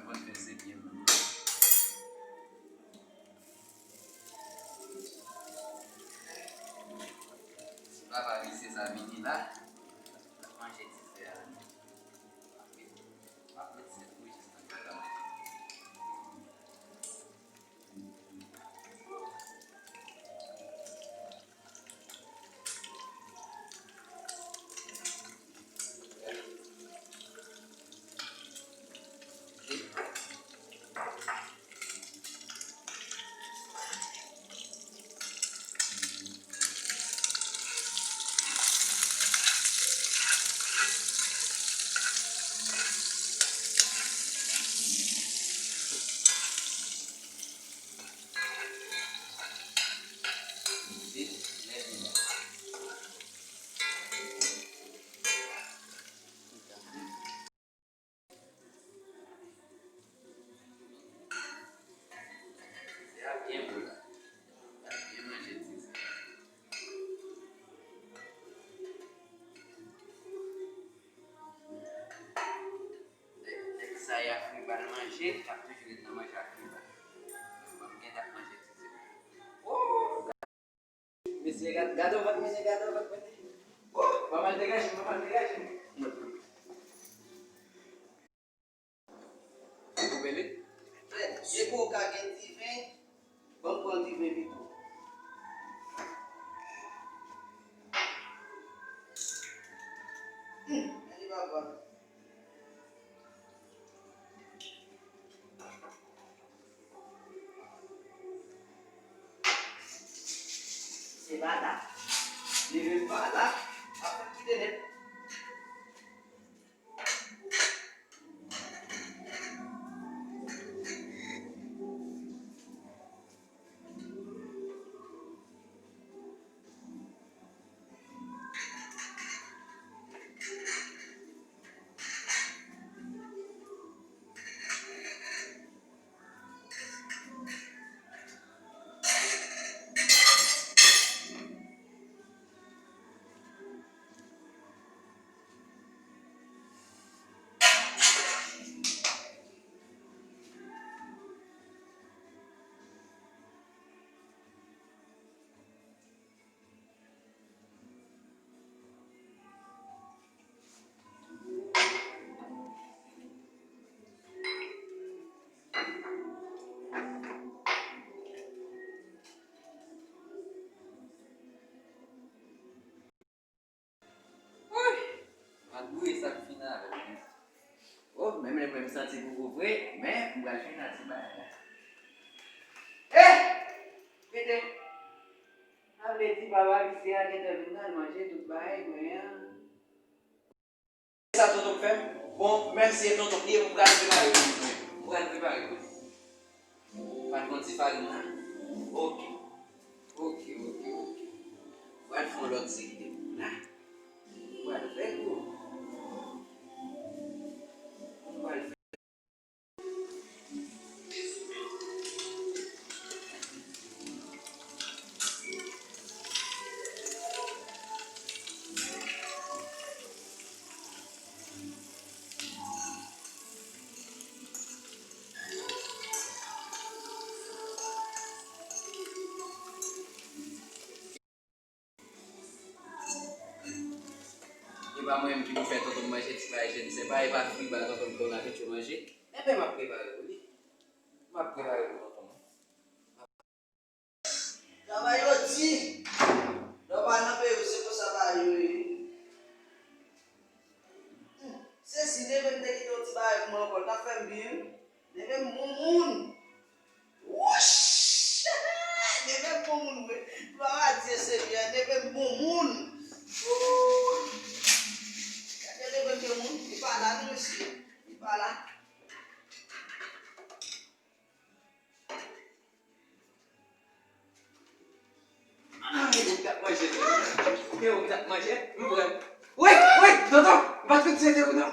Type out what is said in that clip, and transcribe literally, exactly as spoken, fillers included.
Mwen fè se byen menm. Si papa misye sa vini la, l ap manje ti sè a. M ap met, m ap met sèl wi jis nan gata. Nèg sa y a fri bal manje, l ap toujou ret nan manje ak fri bal. Mwen, m gentan ap manje ti sè. Oh! Mesye, gad, gade vant, mesye, gade vant, mesye. Oh! Pa mal degaje, pa mal degaje. Ou koupe li? Frè, se pou w ka gen diven, ban m pran diven pito. Hmm, men li pa bon. Se bata. Li menm bata. Ap fè kite nèt. Woy! Malgre sa k fin avè m. Oh, men mwen, mwen, m santi bobo vre, men m pral fin ak ti bagay la. Eh! Kete! Sa vle di papa misye a gentan vin nan manje tout bagay mwen an. Sa tonton k fè m? Bon, menm si e tonton k li ye, m pral prepare pou li. M pral prepare pou li. Pral pran ti farin nan. Oke. Oke, oke, oke. M pral fè yon lòt seri de moun la. M pral fè gwo. M pral fè E pa mwen menm ki pou fè tonton m manje ti bagay jèn sèpa, e pa fri ba tonton m konn abitye manje. Enben, m ap prepare pou li. M ap prepare pou tonton m. Travay yo di. Lè w pa nan peyi w, se konsa bagay yo ye. Hmm. Se si demen m te kite yon ti bagay pou mwen ankò, l t ap fè m byen wi. Neve m bon moun. Wouch! Neve m bon moun vre. Glwa a Dye Senyè, neve m bon moun. Ooh! Gade neve m gen moun. Li pa la non mesye. Li pa la. Ah, e ou k t ap manje. E ou k t ap manje. M pran. Wi, wi, tonton. M pa t konn se te ou non.